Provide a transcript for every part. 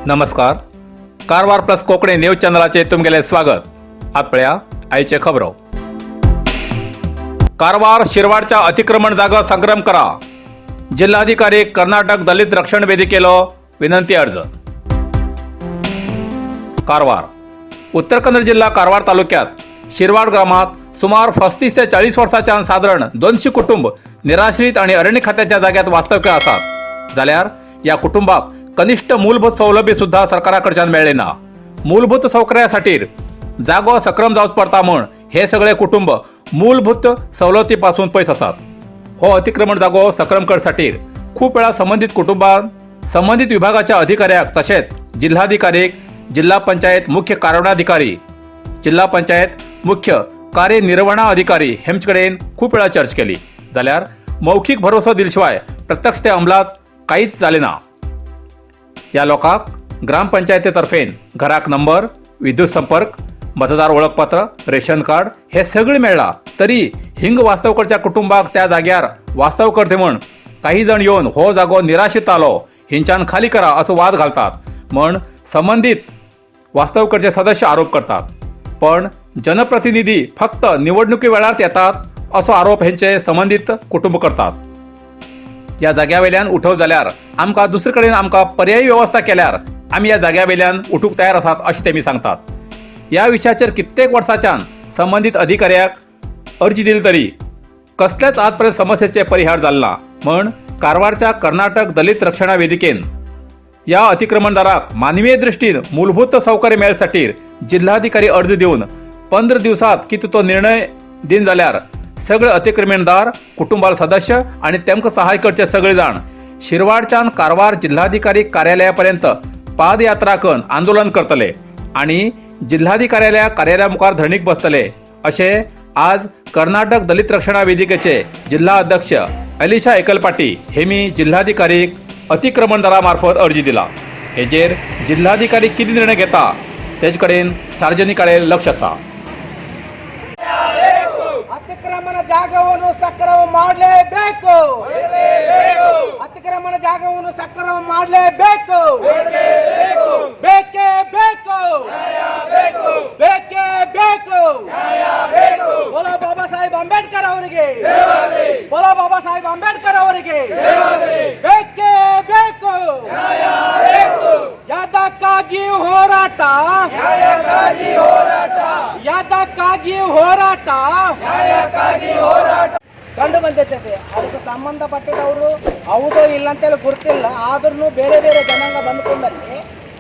नमस्कार, Karwar plus Konkani news चॅनलाचेर तुमगेलें स्वागत. आत पळया आयचे खबरो. कारवार शिरवाडच्या अतिक्रमण जागा संग्रम करा, जिल्हाधिकारी कर्नाटक दलित रक्षण वेदिकेलो विनंती अर्ज. कारवार, उत्तर कन्नड जिल्हा कारवार तालुक्यात शिरवाड ग्रामात सुमार 35 ते 40 वर्साच्यान सादारण 200 कुटुंब निराश्रीत आणि अरण्य खात्याच्या जाग्यात वास्तव्य आसात. जाल्यार या कुटुंबाक कनिष्ठ मूलभूत सौलभ्य सुद्धा सरकाराकडच्यान मेळ्ळे ना. मूलभूत सौकर्याखातीर जागो सक्रम जावच पडता म्हूण हे सगळे कुटुंब मूलभूत सवलती पासून पयस आसात. हो अतिक्रमण जागो सक्रम करसाठी खूप वेळा संबंधित कुटुंबान संबंधित विभागाच्या अधिकाऱ्याक तशेंच जिल्हाधिकारी, जिल्हा पंचायत मुख्य कारणाधिकारी, जिल्हा पंचायत मुख्य कार्यनिर्वहणा अधिकारी हेमचे कडेन खूप वेळा चर्चा केली. जाल्यार मौखिक भरोसो दिलशिवाय प्रत्यक्ष ते अंमलात काहीच जालें ना. या लोकांक ग्रामपंचायतीतर्फेन घराक नंबर, विद्युत संपर्क, मतदार ओळखपत्र, रेशन कार्ड हे सगळें मेळ्ळां, तरी हिंग वास्तव करच्या कुटुंबाक त्या जाग्यार वास्तव करचे म्हण काही जण येवन हो जागो निराशित आलो, हिंच्यान खाली करा असो वाद घालतात म्हण संबंधित वास्तव करचे सदस्य आरोप करतात. पण जनप्रतिनिधी फक्त निवडणुकी वेळार येतात असो आरोप हेंचे संबंधित कुटुंब करतात. या जाग्या वयल्यान उठव जाल्यार आमकां दुसरे कडेन आमकां पर्यायी वेवस्था केल्यार आमी ह्या जाग्या वयल्यान उठूंक तयार आसात अशें तेमी सांगतात. ह्या विशयाचेर कित्येक वर्साच्यान संबंदीत अधिकाऱ्याक अर्जी दिली तरी कसल्याच आजपर्यंत समस्येचे परिहार जाल ना. म्हण कारवारच्या कर्नाटक दलित रक्षणा वेदिकेन या अतिक्रमणदाराक मानवीय दृष्टीन मूलभूत सौकर्य मेळसाठी जिल्हाधिकारी अर्ज दिवन 15 दिवसात कितें तो निर्णय दिन जाल्यार सगळे अतिक्रमणदार कुटुंबाल सदस्य आणि तेमकां सहाय करचे सगळे जाण शिरवाडच्यान कारवार जिल्हाधिकारी कार्यालयापर्यंत पादयात्रा करून आंदोलन करतले आणि जिल्हाधिकाऱ्याल्या कार्यालया मुखार धरणीक बसतले, अशें आज कर्नाटक दलित रक्षणा वेदिकेचे जिल्हा अध्यक्ष अलिशा एकलपाटी हेमी जिल्हाधिकारी अतिक्रमणदारा मार्फत अर्जी दिला. हेजेर जिल्हाधिकारी कितें निर्णय घेता तेजे कडेन सार्वजनिकांचें लक्ष आसा. ಅತಿಕ್ರಮಣ ಜಾಗವನ್ನು ಸಕ್ರಮ ಮಾಡಲೇಬೇಕು. ಅತಿಕ್ರಮಣ ಜಾಗವನ್ನು ಸಕ್ರಮ ಮಾಡಲೇಬೇಕು. ಬೇಕೇ ಬೇಕು, ಬೇಕೇ ಬೇಕು. ಬೋಲೋ ಬಾಬಾ ಸಾಹೇಬ್ ಅಂಬೇಡ್ಕರ್ ಅವರಿಗೆ, ಬೋಲೋ ಬಾಬಾ ಸಾಹೇಬ್ ಅಂಬೇಡ್ಕರ್ ಅವರಿಗೆ. ಬೇಕೇ ಬೇಕು. ಯಾದಕ್ಕಾಗಿ ಹೋರಾಟ? ಯಾದಕ್ಕಾಗಿ ಹೋರಾಟ? ಕಂಡು ಬಂದಿರ್ತೈತೆ. ಅದಕ್ಕೆ ಸಂಬಂಧಪಟ್ಟಿದವರು ಹೌದೋ ಇಲ್ಲ ಅಂತೇಳಿ ಗುರ್ತಿಲ್ಲ. ಆದ್ರೂ ಬೇರೆ ಬೇರೆ ಜನಾಂಗ ಬಂದ್ಕೊಂಡಲ್ಲಿ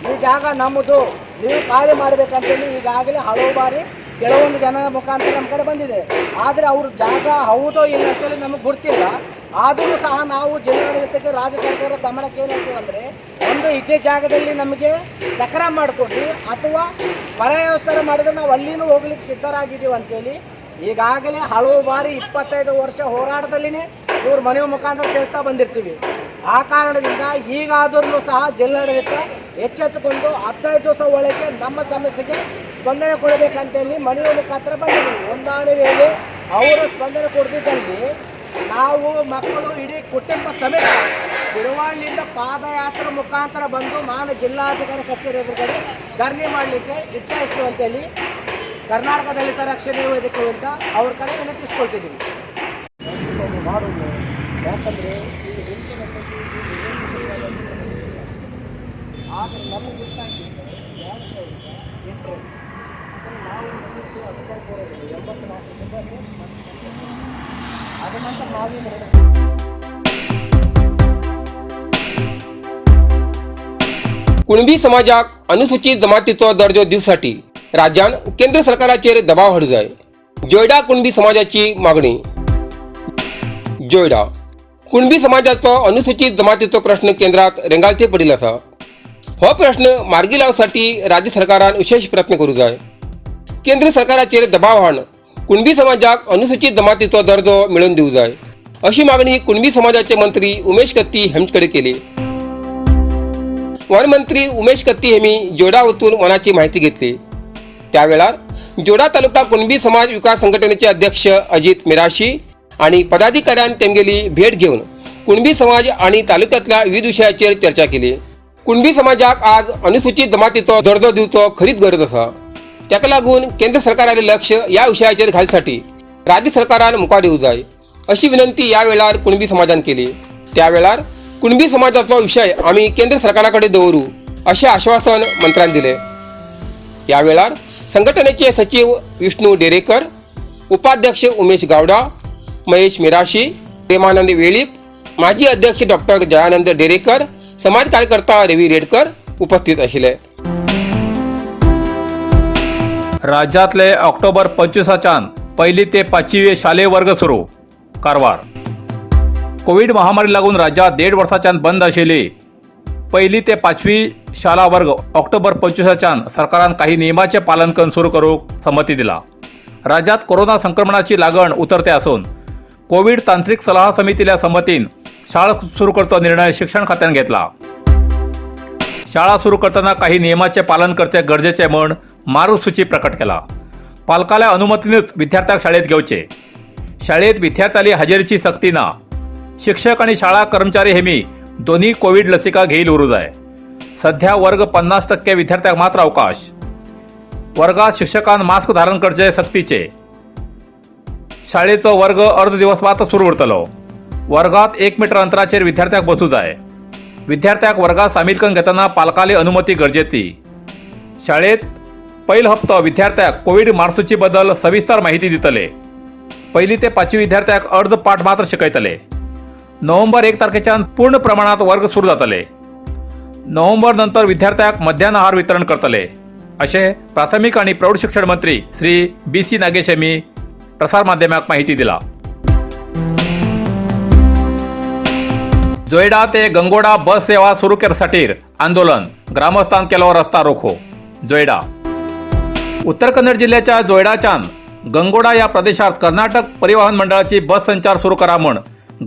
ಈ ಜಾಗ ನಮ್ಮದು, ನೀವು ಖಾಲಿ ಮಾಡ್ಬೇಕಂತೇಳಿ ಈಗಾಗಲೇ ಹಲವು ಬಾರಿ ಕೆಲವೊಂದು ಜನರ ಮುಖಾಂತರ ನಮ್ಮ ಕಡೆ ಬಂದಿದೆ. ಆದರೆ ಅವ್ರ ಜಾಗ ಹೌದೋ ಇಲ್ಲ ಅಂತೇಳಿ ನಮಗೆ ಗುರ್ತಿಲ್ಲ. ಆದರೂ ಸಹ ನಾವು ಜಿಲ್ಲಾಡಳಿತಕ್ಕೆ, ರಾಜ್ಯ ಸರ್ಕಾರ ಗಮನಕ್ಕೆ ಏನು ಹೇಳ್ತೀವಿ ಅಂದರೆ, ಒಂದು ಇದೇ ಜಾಗದಲ್ಲಿ ನಮಗೆ ಸಕ್ರ ಮಾಡಿಕೊಡ್ರಿ ಅಥವಾ ಪರ್ಯಾಯ ವ್ಯವಸ್ಥೆ ಮಾಡಿದ್ರೆ ನಾವು ಅಲ್ಲಿನೂ ಹೋಗ್ಲಿಕ್ಕೆ ಸಿದ್ಧರಾಗಿದ್ದೀವಿ ಅಂತೇಳಿ ಈಗಾಗಲೇ ಹಲವು ಬಾರಿ 25 ವರ್ಷ ಹೋರಾಟದಲ್ಲಿನೇ ಇವ್ರ ಮನವಿ ಮುಖಾಂತರ ತಿಳಿಸ್ತಾ ಬಂದಿರ್ತೀವಿ. ಆ ಕಾರಣದಿಂದ ಈಗಾದರೂ ಸಹ ಜಿಲ್ಲಾಡಳಿತ ಎಚ್ಚೆತ್ತುಕೊಂಡು 15 ದಿವಸ ಒಳಗೆ ನಮ್ಮ ಸಮಸ್ಯೆಗೆ ಸ್ಪಂದನೆ ಕೊಡಬೇಕಂತೇಳಿ ಮನವಿ ಮುಖಾಂತರ ಬಂದಿದ್ದೀವಿ. ಒಂದಾದ ವೇಳೆ ಅವರು ಸ್ಪಂದನೆ ಕೊಡದಿದ್ದಲ್ಲಿ ನಾವು ಮಕ್ಕಳು ಇಡೀ ಕುಟುಂಬ ಸಮೇತ ಶಿರವಾಳಿನಿಂದ ಪಾದಯಾತ್ರೆ ಮುಖಾಂತರ ಬಂದು ಮಾನ್ಯ ಜಿಲ್ಲಾಧಿಕಾರಿ ಕಚೇರಿ ಎದುರುಗಡೆ ಧರಣಿ ಮಾಡಲಿಕ್ಕೆ ಇಚ್ಛಾಯಿಸ್ತೀವಿ ಅಂತೇಳಿ ಕರ್ನಾಟಕ ದಲಿತ ರಕ್ಷಣೆ ವೇದಿಕೆ ಅಂತ ಅವ್ರ ಕಡೆ ವಿನಂತಿಸ್ಕೊಳ್ತಿದ್ದೀವಿ. ಮಾಡೋದು ಯಾಕಂದರೆ ಈಗ ಆದರೆ ನಮಗೆ ಗೊತ್ತಾಗಿದ್ದು 2008ರಲ್ಲಿ ನಾವು ಬಂದಿದ್ದು ಅಧಿಕಾರಕ್ಕೆ ಬರೋದು 84ರಿಂದ. ಅದ ನಂತರ ನಾವೇನು कुणबी समाजाक अनुसूचित जमातीचो दर्जो दिवसाठी राज्यान केंद्र सरकाराचेर दबाव हाडूं जाय, जोयडा कुणबी समाजाची मागणी. जोयडा कुणबी समाजाचो अनुसूचित जमातीचो प्रश्न केंद्रात रेंगाळते पडिल्लो आसा. हो प्रश्न मार्गी लावसाठी राज्य सरकारान विशेष प्रयत्न करूं जाय. केंद्र सरकाराचेर दबाव हाडून कुणबी समाजाक अनुसूचित जमातीचो दर्जो मेळोवन दिवं जाय, अशी मागणी कुणबी समाजाचे मंत्री उमेश कत्ती हांचे कडेन केली. वनमंत्री उमेश कत्ती यांनी जोडा वचून वनाची माहिती घेतली. त्यावेळार जोडा तालुका कुणबी समाज विकास संघटनेचे अध्यक्ष अजित मिराशी आणि पदाधिकाऱ्यान तेमगेली भेट घेवन कुणबी समाज आणि तालुक्यातल्या विविध विषयाचेर चर्चा केली. कुणबी समाजाक आज अनुसूचित जमातीचो दर्जो दिवचो खरीच गरज आसा. ताका लागून केंद्र सरकाराले लक्ष ह्या विशयाचेर घालसाठी राज्य सरकारान मुखार येवंक जाय अशी विनंती ह्या वेळार कुणबी समाजान केली. त्या वेळार कुणबी समाजाचो विशय आमी केंद्र सरकारा कडेन दवरू अशें आश्वासन मंत्र्यान दिलें. ह्या वेळार संघटनेचे सचिव विष्णू डेरेकर, उपाध्यक्ष उमेश गावडा, महेश मिराशी, प्रेमानंद वेळीप, माजी अध्यक्ष डॉक्टर जयानंद डेरेकर, समाज कार्यकर्ता रवी रेडकर उपस्थित आशिल्ले. राज्यातले ऑक्टोबर 25च्यान पहिली ते पाचवी शालेय वर्ग सुरू. कारवार. कोविड महामारी लागून राज्यात 1.5 वर्साच्यान बंद आशिल्ली पहिली ते पाचवी शाळा वर्ग ऑक्टोबर 25च्यान सरकारान काही नियमाचे पालन करून सुरू करूक संमती दिला. राज्यात कोरोना संक्रमणाची लागण उतरते असून कोविड तांत्रिक सलाह समितील्या संमतीन शाळा सुरू करचो निर्णय शिक्षण खात्यान घेतला. शाळा सुरू करताना काही नियमाचे पालन करचे गरजेचे म्हण मार्गसूची प्रकट केला. पालकाल्या अनुमतीनच विद्यार्थ्याक शाळेत घेवचे. शाळेत विद्यार्थ्याली हजेरीची सक्ती ना. शिक्षक आणि शाळा कर्मचारी हेमी दोन्ही कोविड लसिका घेईल उरू जाय. सध्या वर्ग 50% विद्यार्थ्याक मात्र अवकाश. वर्गात शिक्षकान मास्क धारण करचे सक्तीचे. शाळेचो वर्ग अर्द दिवस मात्र सुरू उरतलो. वर्गात 1 मीटर अंतराचेर विद्यार्थ्याक बसू जाय. विद्यार्थ्याक वर्गात सामील करून घेतना पालकाली अनुमती गरजेची. शाळेत पहिलो हप्तो विद्यार्थ्याक कोविड मार्गसूची बद्दल सविस्तर माहिती दितले. पहिली ते पाचवी विद्यार्थ्याक अर्द पाठ मात्र शिकयतले. नोव्हेंबर 1 तारखेच्यान पूर्ण प्रमाणात वर्ग सुरू जातले. नोव्हेंबर नंतर विद्यार्थ्याक मध्यान्ह आहार वितरण करतले अशें प्राथमिक आणि प्रौढ शिक्षण मंत्री श्री बी सी नागेश यांनी प्रसार माध्यमाक माहिती दिला. जोयडा ते गंगोडा बस सेवा सुरू करसाठी आंदोलन, ग्रामस्थान केलो रस्ता रोखो. जोयडा. उत्तर कन्नड जिल्ह्याच्या जोयडाच्यान गंगोडा या प्रदेशात कर्नाटक परिवहन मंडळाची बस संचार सुरू करा म्हण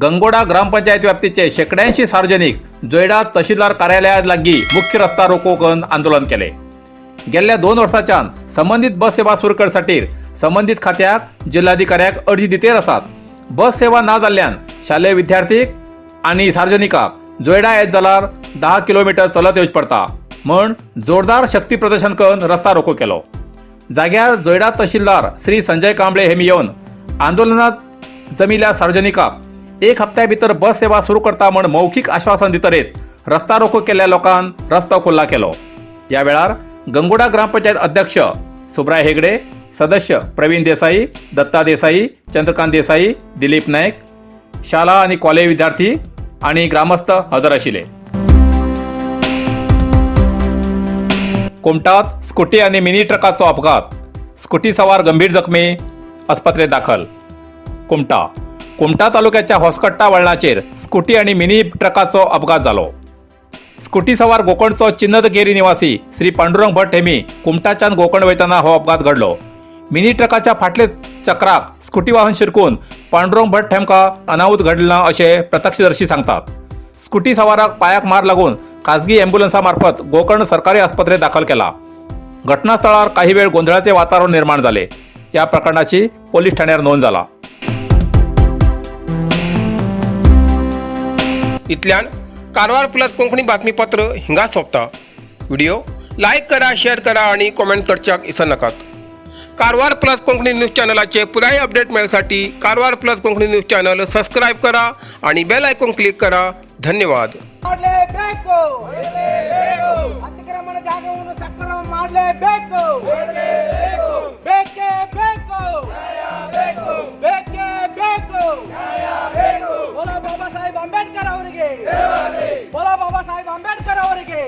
गंगोडा ग्रामपंचायत व्याप्तीचे शेकड्यांशी सार्वजनिक जोयडा तहसीलदार कार्यालया लागीं मुख्य रस्ता रोको करून आंदोलन केले. गेल्ल्या 2 वर्साच्यान संबंधित बस सेवा सुरू करसाठी संबंधित खात्याक जिल्हाधिकाऱ्याक अर्जी दितेर आसात. बस सेवा ना जाल्ल्यान शालेय विद्यार्थीक आनी सार्वजनिकाक जोयडा येत जाल्यार 10 किलोमीटर चलत येवचें पडटा म्हण जोरदार शक्ती प्रदर्शन करून रस्ता रोको केलो. जाग्यार जोयडा तहसीलदार श्री संजय कांबळे हेमी येवन आंदोलनात जमिल्ल्या सार्वजनिकाक 1 हप्त्या भितर बस सेवा सुरू करता म्हण मौखीक आश्वासन दितरेत रस्ता रोको केल्ल्या लोकांक रस्तो खुल्ला केलो. या वेळार गंगोडा ग्रामपंचायत अध्यक्ष सुब्राय हेगडे, सदस्य प्रवीण देसाई, दत्ता देसाई, चंद्रकांत देसाई, दिलीप नाईक, शाळा आणि कॉलेज विद्यार्थी आणि ग्रामस्थ हजर आशिल्ले. कुमटात स्कुटी आणि मिनी ट्रकाचो अपघात, स्कुटी सवार गंभीर जखमी, आस्पत्रेत दाखल. कुमटा. कुमटा तालुक्याच्या होसकट्टा वळणाचेर स्कुटी आणि मिनी ट्रकाचो अपघात जालो. स्कुटी सवार गोकर्णचो चिन्नदकेरी निवासी श्री पांडुरंग भट हेमी कुमटाच्यान गोकर्ण वयतना हो अपघात घडलो. मिनी ट्रकाच्या फाटले चक्राक स्कुटी वाहन शिरकून पांडुरंग भट हेमका अनाहूत घडला अशें प्रत्यक्षदर्शी सांगतात. स्कुटी सवाराक पायाक मार लागून खाजगी ॲम्ब्युलन्सा मार्फत गोकर्ण सरकारी आस्पत्रेत दाखल केला. घटनास्थळार काही वेळ गोंधळाचे वातावरण निर्माण झाले. या प्रकरणाची पोलीस ठाण्यार नोंद जाला. इतल्यान कारवार प्लस कोंकणी बातमीपत्र हिंगा सोंपता. व्हिडिओ लायक करा, शेअर करा आणि कॉमेंट करच्याक इसर नाकात. कारवार प्लस कोंकणी न्यूज चॅनलाचे पुराय update मेळसाठी Karwar plus Konkani news channel subscribe करा आणि बेल आयकॉन क्लिक करा. धन्यवाद. ಮಾಡಲೇಬೇಕು. ಅತಿಕ್ರಮಣ ಜಾಗವನ್ನು ಸಕ್ರಮ ಮಾಡಲೇಬೇಕು. ಬೇಕೇ ಬೇಕು, ಬೇಕೇ ಬೇಕು. ಬೋಲೋ ಬಾಬಾ ಸಾಹೇಬ್ ಅಂಬೇಡ್ಕರ್ ಅವರಿಗೆ, ಬೋಲೋ ಬಾಬಾ ಸಾಹೇಬ್ ಅಂಬೇಡ್ಕರ್ ಅವರಿಗೆ.